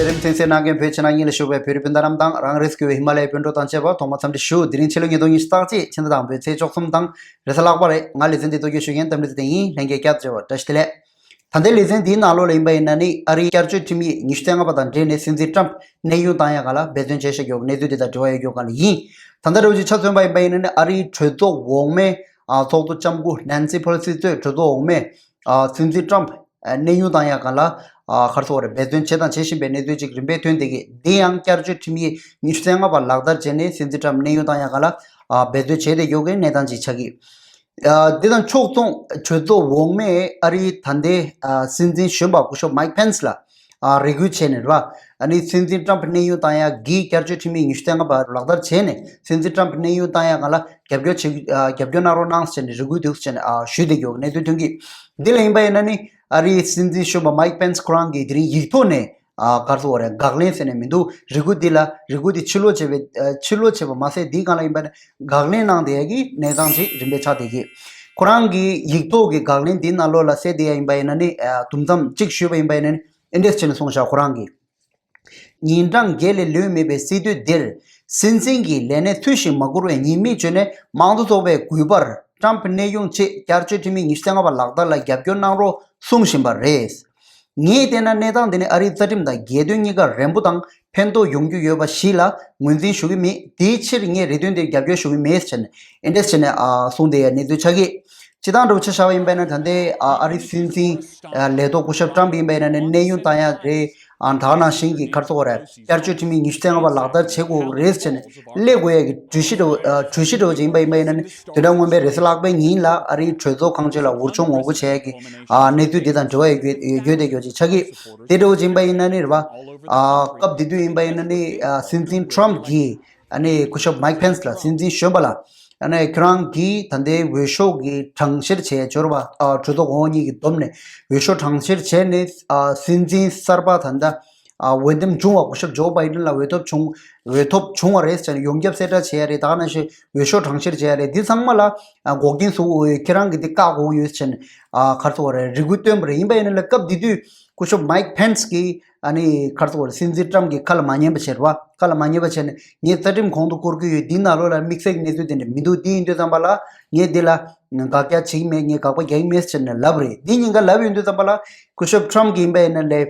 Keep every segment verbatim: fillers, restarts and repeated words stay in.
རིམ་གསན་གཟིགས་གནང་མཁན་བོད་ཕྱི་ནང་གཉིས་ལ་བཞུགས་པའི་བོད་རིགས་སྤུན་ཟླ་རྣམས་དང་། རང་རེས་བརྒྱུད་པའི་ཧི་མ་ལ་ཡའི་སྤུན་གྲོགས་དང་བཅས་པ། ཐོག་མར་འཚམས་འདྲི་ཞུ། དེ་རིང་ཕྱི་ལོ་ཉིས་སྟོང་ཉི་ཤུ་རྩ་གཅིག་ཕྱི་ཟླ་དང་པོའི་ཚེས་བཅུ་གསུམ་དང་རེས་གཟའ་ལྷག་པ་རེད། ང་ལེ་ཚན་འདིའི་གཙོ་སྐྱོང་ཞུ་མཁན་རྟ་མགྲིན་ཚེ་བརྟན་ཡིན། ལྷན་རྒྱས་བསྐྱར་དུ་མཇལ་བར་བཀྲ་ཤིས་བདེ་ལེགས། ད་ལྟའི་ལེ་ཚན་འདིའི་ནང་ལོགས་ལ་ཡིན་པ་ཡིན་ན་ནི། ཨ་རིའི་བསྐྱར་བཅོས་ཁྲིམས་ཡིག་ཉི་ཤུ་རྩ་ལྔ་པ་དང་འབྲེལ་ནས་སྲིད་འཛིན་ཊམ་གནས་དབྱུང་བཏང་ཡ་སྒང་ལ་འབད་བརྩོན་བྱས་བཞག་ཡོད་གནས་ཚུལ་འདི་དང་འབྲེལ་བ་ཡོད་རྒྱུ་སྒང་ལ་ཡིན། ད་ལྟ་འདྲ་བོ་ཅིག་ཆ་མཚོན་པ་ཡིན་པ་ཡིན་ན་ནི། ཨ་རིའི་གྲོས་ཚོགས་འོག་མའི་ཨ་ཚོགས་གཙོ་ལྕམ་སྐུ་ནན་སི་ཕེ་ལོ་སི་གཙོས་གྲོས་ཚོགས་འོག་མས་ཨ་སྲིད་འཛིན་ཊམ་གནས་དབྱུང་བཏང་ཡ་སྒང་ལ་ཨ་ག་རེ་ཟེར་དགོས་རེད། འབད་བརྩོན་བྱས་དང་བྱེད་བཞིན་པའི་གནས་ཚུལ་ཅིག་རིམ་པས་ཐོན་བསྡད་ཀྱི། འདི་ཡང་བསྐྱར་བཅོས་ཁྲིམས་ཡིག་ཉི་ཤུ་རྩ་ལྔ་པ་ལག་བསྟར་བྱས་ནས་སྲིད་འཛིན་ཊམ་གནས་དབྱུང་བཏང་ཡ་སྒང་ལ་ཨ་འབད་བརྩོན་བྱས་བསྡད་ཡོད་ཀྱི་གནས་སྟངས་ཅིག་ཆགས་ཀྱི། ཨ་འདི་དང་ཕྱོགས་མཚུངས་གྲོས་ཚོགས་འོག་མས་ཨ་རིའི་ད་ལྟའི་ཨ་སྲིད་འཛིན་གཞོན་པ་སྐུ་ཞབས་མའིག་ཕེན་སི་ལ་ཨ་རེ་སྐུལ་བྱས་ནས་རེད་པ། ཨ་ནི་སྲིད་འཛིན་ཊམ་གནས་དབྱུང་བཏང་ཡག་གི་བསྐྱར་བཅོས་ཁྲིམས་ཡིག་ཉི་ཤུ་རྩ་ལྔ་པ་ལག་བསྟར་བྱས་ནས། སྲིད་འཛིན་ཊམ་གནས་དབྱུང་བཏང་ཡག་སྒང་ལ་རྒྱབ་སྐྱོར་བྱེད་ཨ་རྒྱབ་སྐྱོར་གནང་རོགས་གནང་ཟེར་ནས་རེ་སྐུལ་དེ་བྱས་ནས་ཨ་ཞུས་བསྡད་ཡོད་གནས་ཚུལ་ཐོན་གྱི། འདི་ལ་ཡིན་པ་ཡིན་ན་ནི། ཨ་རིའི་སྲིད་འཛིན་གཞོན་པ་མའིག་ཕེན་སི་ཁོ་རང་གིས་དེ་རིང་ཡིག་ཐོག་ནས་ཨ་ག་རེ་ཟེར་དགོས་རེད། དགག་ལན་ཟེར་ནས་མི་འདུག་རེ་སྐུལ་འདི་ལ་རེ་སྐུལ་འདི་ཕྱིར་ལོག་བྱས་པའི་ཨ་ཕྱིར་ལོག་བྱས་པ་མ་ཟད། འདིའི་སྒང་ལ་ཡིན་པ་ནི་དགག་ལན་གནང་བསྡད་ཡག་གི་གནས་སྟངས་ཅིག་རིམ་པས་ཆགས་བསྡད་ཀྱི། ཁོ་རང་གི་ཡིག་ཐོག་གི་དགག་ལན་འདིའི་ནང་ལོགས་ལ་གསལ་བསྡད་ཡག་ཡིན་པ་ཡིན་ན་ནི། ཨ་དུམ་མཚམས་གཅིག་ཞུས་པ་ཡིན་པ་ཡིན་ན་ནི། ཨེ་འདྲས་བྱས་ནས་གསུངས་བཞག་ཁོ་རང་གིས། ཉིན་གྲངས་བརྒྱད་ལས་ལོན་མེད་པའི་སྲིད་དུས་འདིར། སྲིད་འཛིན་གྱི་ལས་གནས་འཐུས་ཤིང་མ་བསྐུར་བའི་ཉེས་དམིགས་བརྗོད་ནས་དམངས་གཙོ་ཚོགས་པའི་གུས་པར་ཊམ་གནས་དབྱུང་ཆེད་བསྐྱར་བཅོས་ཁྲིམས་ཡིག་ཉི་ཤུ་རྩ་ལྔ་པ་ལག་བསྟར་ལ་རྒྱབ་སྐྱོར་གནང་རོགས་གསུང་བཞིན་པ་རེད། ངས་བལྟས་ན་གནས་སྟངས་འདི་ནི་ཨ་རིའི་རྩ་ཁྲིམས་དང་རྒྱལ་དོན་གཉིས་ཀར་རན་པོ་དང་ཕན་ཐོགས་ཡོང་རྒྱུ་ཡོད་པ་ཞིག་ལ་ངོས་འཛིན་ཞུ་གི་མེད། དེའི་ཕྱིར་ངས་རེ་འདུན་དེར་རྒྱབ་སྐྱོར་ཞུ་གི་མེད་ཟེར་ནས་ཨེ་འདྲས་བྱས་ནས་ཨ་གསུངས་བསྡད་ཡ་གནས་ཚུལ་ཆགས་ཀྱི། སྤྱིར་བཏང་འདྲ་བོ་ཆ་བཞག་པ་ཡིན་པ་ཡིན་ན། ད་ལྟའི་ཨ་ཨ་རིའི་སྲིད་འཛིན་ཨ་ལས་ཐོག་སྐུ་ཞབས་ཊམ་ཡིན་པ་ཡིན་ན་ནི་གནས་དབྱུང་བཏང་ཡ་རེད། ཨ་ད་ག་ནང་བཞིན་གྱི་ག་རེ་ཟེར་དགོས་རེད། བསྐྱར་བཅོས་ཁྲིམས་ཡིག་ཉི་ཤུ་རྩ་ལྔ་པ་ལག་བསྟར་བྱེད་དགོས་རེད་ཟེར་ནས་སླེབས་དགོས་ཡ་གི་གྲོས་གཞི་འདྲ་བོ་ཨ་གྲོས་གཞི་འདྲ་བོ་ཅིག་ཡིན་པ་ཡིན་པ་ཡིན་ན་ནི། དེ་འདྲ་སྔོན་མའི་རེས་གཟའ་ལྷག་པའི་ཉིན་ལ་ཨ་རིའི་གྲོས་ཚོགས་ཁང་ཆེན་ལ་འུར་ཆུང་ངོ་རྒོལ་བྱས་ཡ་གི་ཨ་གནས་ཚུལ་འདི་དང་འབྲེལ་བ་ཡོད་ཡོད་བསྡད་ཡོད་ཅིག་ཆགས་ཀྱི། དེ་འདྲ་བོ་ཅིག་ཡིན་པ་ཡིན་ན་ནི་རེད་པ། ཨ་སྐབས་དེ་དུས་ཡིན་པ་ཡིན་ན་ནི། ཨ་སྲིད་འཛིན་ཊམ་གྱིས་ཨ་ནི་སྐུ་ཞབས་མའིག་ཕེན་སི་ལ། སྲིད་འཛིན་གཞོན་པ་ལ། ཨ་ནི་ཁྱོད་རང་གིས་ད་ལྟའི་འོས་ཤོག་གི་གྲངས་བཤེར་བྱས་ཡ་ཡོད་རེད་པ། ཨ་གྲོས་ཚོགས་འོག་གཉིས་ཀྱིས་བསྡོམས་ནས་འོས་ཤོག་གྲངས་བཤེར་བྱས་ནས། ཨ་སྲིད་འཛིན་གསར་པ་ད་ལྟ་ཨ་འོས་འདེམས་བྱུང་བ་སྐུ་ཞབས་ཇོ་བྷའི་ཌེན་ལ་འོས་ཐོབ་བྱུང་། འོས་ཐོབ་བྱུང་བ་རེད་ཟེར་ནས་ཡོངས་ཁྱབ་གསལ་བསྒྲགས་བྱས་ཡ་རེད། ད་ག་ནང་བཞིན་འོས་ཤོག་གྲངས་བཤེར་བྱས་ཡ་རེད། འདི་ཚང་མ་ལ་ཨ་འགོག་རྐྱེན་བཟོ་དགོས་ཡོད། ཁྱེད་རང་གིས་འདི་བཀག་དགོས་ཡོད་ཟེར་ནས་ཨ་ག་རེ་ཟེར་དགོས་རེད། རེ་སྐུལ་བཏོན་པ་རེད། ཡིན་པ་ཡིན་ན་ལ་སྐབས་དེ་དུས་སྐུ་ཞབས་མའིག་ཕེན་སི་གིས་ཨ་ནི་ག་རེ་ཟེར་དགོས་རེད། སྲིད་འཛིན་ཊམ་གྱི་ཁ་ལ་མ་ཉན་པ་བྱས་རེད་པ། ཁ་ལ་མ་ཉན་པ་བྱས་ནས་ངས་རྩ་ཁྲིམས་གོང་དུ་བཀུར་གྱི་ཡོད། འདིའི་ནང་ལོགས་ལ་དམིགས་བསལ་གྱི་གནས་ཚུལ་དེ་འདྲ་མི་འདུག་འདི་ཡིན་དུས་ཙམ་པ་ལ་ངས་འདི་ལ་དགག་རྒྱག་བྱེད་ཀྱི་མེད། ངས་དགག་པ་རྒྱག་གི་མེད་ཟེར་ནས་ལབ་རེད། འདི་ཉིན་ཀ་ལབ་ཡོང་དུས་ཙམ་པ་ལ་སྐུ་ཞབས་ཊམ་གྱིས་ཡིན་པ་ཡིན་ན་ལས།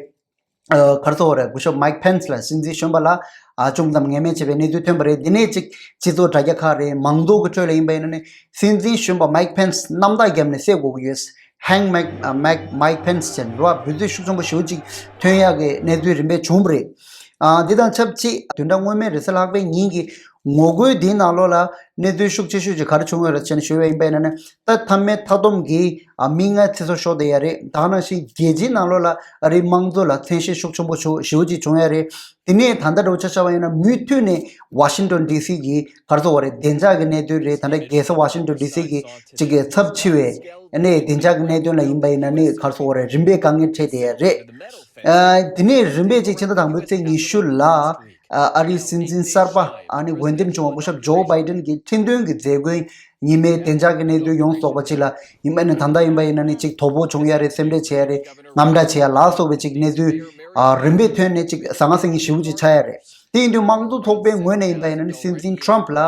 ཨ་ག་རེ་ཟེར་དགོས་རེད། སྐུ་ཞབས་མའིག་ཕེན་སི་ལ། སྲིད་འཛིན་གཞོན་པ་ལ་ཨ་ཅུང་ཙམ་ངན་སྨྲས་བྱས་པའི་གནས་ཚུལ་ཐོན་པ་རེད། འདི་ནས་གཅིག་སྤྱི་ཚོགས་དྲ་རྒྱ་ཁག་རེད། མང་ཚོགས་ཀྱི་ཁྲོད་ལ་ཡིན་པ་ཡིན་ན་ནི། སྲིད་འཛིན་གཞོན་པ་མའིག་ཕེན་སི་རྣམ་ཐར་བརྒྱབ་ནས་བསད་དགོས་ཀྱི་ཡོད། Hang Mike, uh, Mike, Mike Pence ཟེར་ནས་རེད་པ། འབོད་ཚིག་ཤུགས་ཆེན་པོ་ཞེ་པོ་ཅིག་ཐོན་ཡག་གི་གནས་ཚུལ་རིམ་པས་བྱུང་བ་རེད། ཨ་འདི་དང་ཆབས་ཅིག་བདུན་ཕྲག་སྔོན་མའི་རེས་གཟའ་ལྷག་པའི་ཉིན་གྱི་ངོ་རྒོལ་འདིའི་ནང་ལོགས་ལ་གནས་ཚུལ་ཤུགས་ཆེ་ཤོས་ཅིག་ག་རེ་བྱུང་ཡོད་རེད་ཟེར་ནས་ཞུས་པ་ཡིན་པ་ཡིན་ན་ནི། ད་མཐའ་མའི་མཐའ་སྡོམ་གྱི་ཨ་མིག་སྔའི་ཚེ་སྲོག་ཤོར་བསྡད་ཡ་རེད། ད་ག་ནང་བཞིན་རྒྱལ་སྤྱིའི་ནང་ལོགས་ལ་ཨ་རིའི་དམངས་གཙོ་ལ་མཚན་ཤས་ཤུགས་ཆེན་པོ་ཞེ་པོ་ཅིག་བྱུང་ཡ་རེད། དེ་ནས་ད་ལྟ་འདྲ་བོ་ཆ་བཞག་པ་ཡིན་ན། མུ་མཐུད་ནས་ཝ་ཤིང་ཊོན་ཌི་སི་གི་ག་རེ་ཟེར་དགོས་རེད། བདེ་འཇགས་ཀྱི་གནད་དོན་རེད། ད་ལྟ་རྒྱལ་ས་ཝ་ཤིང་ཊོན་ཌི་སི་གི་གཅིག་གི་ཚབས་ཆེ་བའི་ཨ་ནི་བདེ་འཇགས་ཀྱི་གནད་དོན་ལ་ཡིན་པ་ཡིན་ན་ནི་ག་རེ་ཟེར་དགོས་རེད། རིམ་པས་དཀའ་ངལ་འཕྲད་བསྡད་ཡ་རེད། ཨ་དེ་ནས་རིམ་པས་ཅིག་ཕྱི་ཟླ་དང་པོའི་ཚེས་ཉི་ཤུ་ལ་ཨ་ཨ་རིའི་སྲིད་འཛིན་གསར་པ་ཨ་ནི་འོས་འདེམས་བྱུང་བ་སྐུ་ཞབས་ཇོ་བྷའི་ཌེན་གྱི་ཁྲིམས་དོན་གྱི་མཛད་སྒོའི་ཉི་མའི་བདེ་འཇགས་ཀྱི་གནད་དོན་ཡོངས་རྫོགས་པ་ཅིག་ལ་ཡིན་པ་ནི། ད་ལྟ་ཡིན་པ་ཡིན་ན་ནི་ཅིག་དོ་ཕོག་བྱུང་ཡ་རེད། སེམས་ཁྲལ་བྱེད་ཡ་རེད། དངངས་སྐྲག་བྱེད་ཡ་ལ་སོགས་པའི་ཅིག་གནས་ཚུལ་ཨ་རིམ་པས་ཐོན་ནས་ཅིག་ཟང་ངེ་ཟིང་ངེ་ཞེ་པོ་ཅིག་ཆགས་ཡ་རེད། དེ་ཡིན་དུས་དམངས་གཙོ་ཚོགས་པའི་ངོས་ནས་ཡིན་པ་ཡིན་ན་ནི། སྲིད་འཛིན་ཊམ་ལ་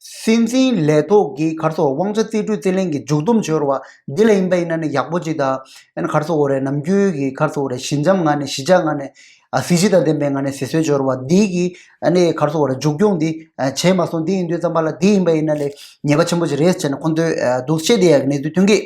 སྲིད་འཛིན་ལས་ཐོག་གི་ག་རེ་ཟེར་དགོས་རེད། དབང་ཆ་རྩིས་སྤྲོད་རྩིས་ལེན་གྱི་མཇུག་སྡོམ་བྱས་པ་འདི་ལ་ཡིན་པ་ཡིན་ན་ནི་ཡག་པོ་ཅིག་དང་། ཨ་ནི་ག་རེ་ཟེར་དགོས་རེད། ནམ་རྒྱུན་གྱི་ག་རེ་ཟེར་དགོས་རེད། ཞི་འཇམ་ངང་ནས། གཞིས་ཆགས་ངང་ནས། ཨ་གཟི་བརྗིད་དང་ལྡན་པའི་ངང་ནས་བཟོས་བཟོས་བྱས་པ་འདི་གི་ཨ་ནི་ག་རེ་ཟེར་དགོས་རེད། མཇུག་སྐྱོང་འདི་ཨ་བྱས་མ་སོང་། འདི་ཡིན་དུས་ཙམ་པ་ལ་འདི་ཡིན་པ་ཡིན་ན་ལས་ཉེས་པ་ཆེན་པོ་ཅིག་རེད་ཟེར་ནས་ཁོང་ཚོས་ཨ་འདུག་བཤད་བསྡད་ཡག་གི་གནས་ཚུལ་ཐོན་གྱི།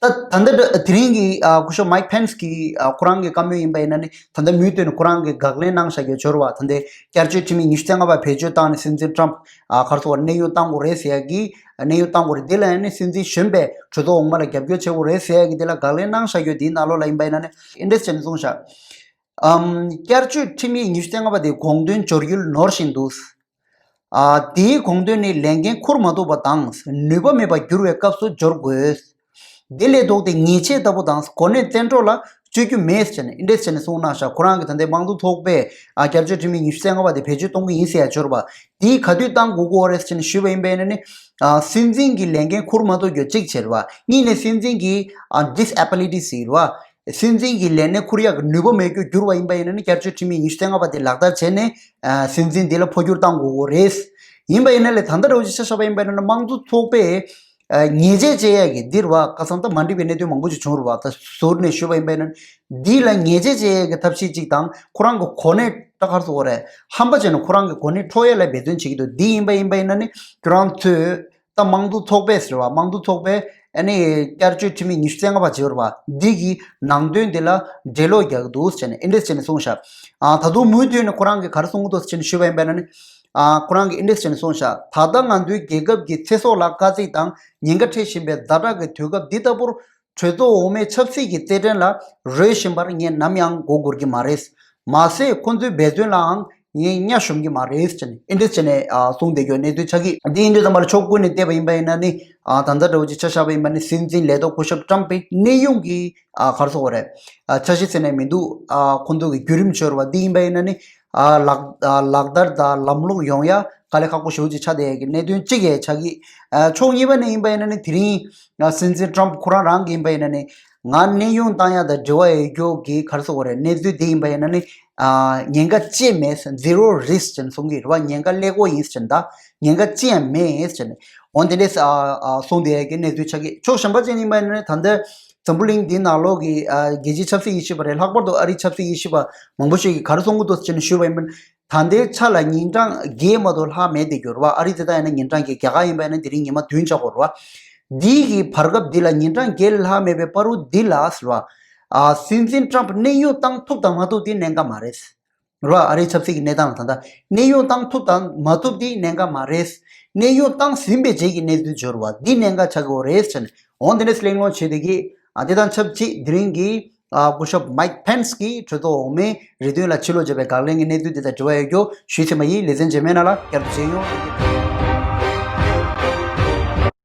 ད་ད་ལྟ་དེ་རིང་གི་ཨ་སྐུ་ཞབས་མའིག་ཕེན་སི་གི་ཨ་ཁོ་རང་གི་བཀའ་མོལ་ཡིན་པ་ཡིན་ན་ནི། ད་ལྟ་མུ་མཐུད་ནས་ཁོ་རང་གིས་དགག་ལན་གནང་བཞག་ཡོད་ཡོད་རེད་པ། ད་ལྟའི་བསྐྱར་བཅོས་ཁྲིམས་ཡིག་ཉི་ཤུ་རྩ་ལྔ་པ་བེད་སྤྱོད་བཏང་ནས་སྲིད་འཛིན་ཊམ་ཨ་ག་རེ་ཟེར་དགོས་རེད། གནས་དབྱུང་བཏང་དགོས་རེད་ཟེར་ཡག་གི། གནས་དབྱུང་བཏང་དགོས་རེད། དེ་ལ་ཡང་ནི་སྲིད་འཛིན་གཞོན་པས་གྲོས་ཚོགས་འོག་མ་ལ་རྒྱབ་སྐྱོར་བྱེད་དགོས་རེད་ཟེར་ཡག་གི་དེ་ལ་དགག་ལན་གནང་བཞག་ཡོད། དེའི་ནང་ལོགས་ལ་ཡིན་པ་ཡིན་ན་ནི་ཨེ་འདྲས་བྱས་ནས་གསུངས་བཞག་ཨམ། བསྐྱར་བཅོས་ཁྲིམས་ཡིག་ཉི་ཤུ་རྩ་ལྔ་པ་དེ་དགོངས་དོན་འབྱོར་ཡུལ་ནོར་བཞིན་འདུག་ཨ། དེའི་དགོངས་དོན་ནི་ལས་འགན་འཁུར་མ་ཐུབ་པ་དང་ནུས་པ་མེད་པར་འགྱུར་བའི་སྐབས་སུ་འབྱོར་དགོས། དེ་ལས་ལྡོག་སྟེ་ཉེས་ཆད་ལྟ་བུ་དང་གོ་གནས་བཙན་འཕྲོག་ལ་སྤྱོད་རྒྱུ་མེད་ཟེར་ནས་ཨེ་འདྲས་བྱས་ནས་གསུངས་གནང་བཞག་ཁོ་རང་གིས་ད་ལྟའི་དམངས་གཙོ་ཚོགས་པས་ཨ་བསྐྱར་བཅོས་ཁྲིམས་ཡིག་ཉི་ཤུ་རྩ་ལྔ་པ་དེ་བེད་སྤྱོད་གཏོང་གི་ཡིན་ཟེར་ཡ་འབྱོར་བ། དེ་ག་དུས་གཏང་དགོས་ཀྱི་ཡོད་རེད་ཟེར་ནས་ཞུས་པ་ཡིན་པ་ཡིན་ན་ནི། ཨ། སྲིད་འཛིན་གྱི་ལས་འགན་འཁུར་མ་ཐུབ་རྒྱུ་གཅིག་བྱས་རེད་པ། གཉིས་ནས་སྲིད་འཛིན་གྱི་ཨ་ཌི་སི་ཨེ་བི་ལི་ཊི་ཟེར་རེད་པ། སྲིད་འཛིན་གྱི་ལས་གནས་འཁུར་ཡག་གི་ནུས་པ་མེད་རྒྱུར་གྱུར་བ་ཡིན་པ་ཡིན་ན་ནི། བསྐྱར་བཅོས་འཐུས་མི་ཉི་ཤུ་རྩ་ལྔ་པ་དེ་ལག་བསྟར་བྱས་ནས་ཨ་སྲིད་འཛིན་དེ་ལ་འཕོ་འགྱུར་བཏང་དགོས་ཀྱི་རེད། ཡིན་པ་ཡིན་ན་ལས་ད་ལྟ་འདྲ་བོ་ཅིག་ཆ་བཞག་པ་ཡིན་པ་ཡིན་ན་ནི། དམངས་གཙོ་ཚོགས་པས་ཨ་ཉེས་ཆད་བཅད་ཡག་གི་འདིར་བ་ཁ་སང་ད་མ་འགྲིག་པའི་གནད་དོན་མང་པོ་ཅིག་བྱུང་རུ་བ། ད་ཟུར་ནས་ཞུས་པ་ཡིན་པ་ཡིན་ན་འདི་ལ་ཉེས་ཆད་བཅད་ཡག་གི་ཐབས་ཤེས་ཅིག་དང་། ཁོ་རང་གི་གོ་གནས་ད་ག་རེ་ཟེར་དགོས་རེད། ཧམ་པ་བྱས་ནས་ཁོ་རང་གི་གོ་གནས་འཕྲོག་ཡག་ལ་འབད་བརྩོན་བྱེད་ཀྱི་འདུག་འདི་ཡིན་པ་ཡིན་པ་ཡིན་ན་ནི་ཁྱོད་རང་ཚོས། ད་དམངས་གཙོ་ཚོགས་པས་ཟེར་བ། དམངས་གཙོ་ཚོགས་པས་ཨ་ནི་བསྐྱར་བཅོས་འཐུས་མི་ཉི་ཤུ་རྩ་ལྔ་པ་བྱེད་པ་འདི་གི་ནང་དོན་འདི་ལ་འགྲེལ་བློ་རྒྱག་གི་འདུག་ཟེར་ནས་ཨེ་འདྲས་བྱས་ནས་གསུངས་ཤག་ཨ་ད་དུང་མུ་མཐུད་ནས་ཁོ་རང་གིས་ག་རེ་གསུང་གི་འདུག་ཟེར་ནས་ཞུས་པ་ཡིན་པ་ན་ནི། ཨ་ཁོ་རང་གིས་ཨེ་འདྲས་བྱས་ནས་གསུངས་ཤག་ད་ལྟ་ང་ཚོའི་རྒྱལ་ཁབ་ཀྱི་ཚེ་སྲོག་ལ་དཀའ་ཚེགས་དང་ཉེན་ཁ་འཕྲད་བཞིན་པའི་ཛ་དྲག་གི་དུས་སྐབས་འདི་ལྟ་བུར། གྲོས་ཚོགས་འོག་མའི་ཆབ་སྲིད་ཀྱི་རྩེད་འགྲན་ལ་རོལ་བཞིན་པར་ངས་ནམ་ཡང་མགོ་སྒུར་གྱི་མ་རེད། མ་ཟད་ཁོ་ཚོའི་འབད་བརྩོན་ལའང་ངས་གཉའ་ཞུམ་གྱི་མ་རེད་ཟེར་ནས་ཨེ་འདྲས་བྱས་ནས་ཨ་གསུངས་བསྡད་རྒྱུ་གནས་ཚུལ་ཆགས་ཀྱི། འདི་ཡིན་དུས་ཙམ་པ་ལ་ཕྱོགས་ཀུན་ནས་བལྟས་པ་ཡིན་པ་ཡིན་ན་ནི། ཨ་ད་ལྟ་འདྲ་བོ་ཅིག་ཆ་བཞག་པ་ཡིན་པ་ནི། སྲིད་འཛིན་ལས་ཐོག་སྐུ་ཞབས་ཊམ་པའི་གནས་དབྱུང་གི་ཨ་ག་རེ་ཟེར་དགོས་རེད། ཨ་འཆར་གཞི་ཟེར་ནས་མི་འདུག་ཨ་ཁོང་ཚོ་གི་བརྒྱུད་རིམ་འཆར་བ་འདི་ཡིན་པ་ཡིན་ན་ནི། ཨ་ལག་ཨ་ལག་བསྟར་དང་ལམ་ལྷོང་ཡོང་ཡ་དཀའ་ལས་ཁག་པོ་ཞེ་པོ་ཅིག་ཆགས་བསྡད་ཡ་གི་གནད་དོན་གཅིག་ཡང་ཆགས་ཀྱི། ཨ་ཕྱོགས་གཉིས་པ་ནས་ཡིན་པ་ཡིན་ན་ནི། དེ་རིང་ཨ་སྲིད་འཛིན་ཊམ་ཁོ་རང་རང་གི་ཡིན་པ་ཡིན་ན་ནི། ང་གནས་དབྱུང་བཏང་ཡ་དང་འབྲེལ་བ་ཡོད་རྒྱུ་གི་ག་རེ་ཟེར་དགོས་རེད། གནས་ཚུལ་འདི་ཡིན་པ་ཡིན་ན་ནི། ཨ་ཉེན་ཁ་ཅི་ཡང་མེད། Zero risk ཅེས་གསུང་གི་རེད་བ། ཉེན་ཁ་ཀླད་ཀོར་ཡིན་ཟེར་ད། ཉེན་ཁ་ཅི་ཡང་མེད་ཟེར་ནས། འོན་ཏེ་འདྲས་ཨ་ཨ་གསུངས་བསྡད་ཡ་གི་གནས་ཚུལ་ཆགས་ཀྱི། ཕྱོགས་གཞན་པ་ཅན་ཡིན་པ་ཡིན་ན་ནི། ད་ལྟ་འཛམ་བུ་གླིང་འདི་ནང་ལོགས་ཀྱི་ཨ་རྒྱལ་སྤྱིའི་ཆབ་སྲིད་དབྱེ་ཞིབ་པ་རེད། ལྷག་པར་དུ་ཨ་རིའི་ཆབ་སྲིད་དབྱེ་ཞིབ་པ་མང་པོ་ཞིག་གིས་ག་རེ་གསུང་གི་འདུག་ཟེར་ནས་ཞུས་པ་ཡིན་པ་ཡིན་ན། ད་ལྟའི་ཆ་ལ་ཉིན་གྲངས་བརྒྱད་མ་གཏོགས་ལྷག་མེད་བསྡད་རྒྱུ་རེད་བ། ཨ་རི་དེ་དག་ཡིན་ན་ཉིན་གྲངས་བརྒྱད། རྒྱ་གར་ཡིན་པ་ཡིན་ན་དེ་རིང་ཉི་མ་བདུན་ཆགས་ཀྱི་ཡོད་རེད་བ། འདི་གི་བར་སྐབས་འདི་ལ་ཉིན་གྲངས་བརྒྱད་ལས་ལྷག་མེད་པའི་བར་དུ་འདི་ལ་ཟེར་བ། ཨ་སྲིད་འཛིན་ཊམ་གནས་དབྱུང་བཏང་ཐུབ་དང་མ་ཐུབ་འདི་གནད་འགག་མ་རེད། རེད་བ། ཨ་རིའི་ཆབ་སྲིད་ཀྱི་གནས་སྟངས་ལ་ད་ལྟ་གནས་དབྱུང་བཏང་ཐུབ་དང་མ་ཐུབ་འདི་གནད་འགག་མ་རེད། གནས་དབྱུང་བཏང་ཟིན་པའི་རྗེས་ཀྱི་གནས་ཚུལ་འབྱོར་བ་འདི་གནད་འགག་ཆགས་ཀྱི་ཡོད་རེད་ཟེར་ནས། འོན་ཏེ་འདྲས་གླེང་སློང་བྱས་བསྡད་ཀྱི། ཨ་དེ་དང་ཆབས་ཅིག་དེ་རིང་གི་ཨ་སྐུ་ཞབས་མའིག་ཕེན་སི་གིས་གྲོས་ཚོགས་འོག་མའི་རེ་འདུན་ལ་ཕྱིར་ལོག་བྱས་པའི་དགག་ལན་གྱི་གནས་ཚུལ་དེ་དང་འབྲེལ་བ་ཡོད་རྒྱུ་ཞུས་ཚེ་མ་ཡིན། ལེ་ཚན་རྗེས་མའི་ནང་ལ་བསྐྱར་དུ་མཇལ་ཡོང་།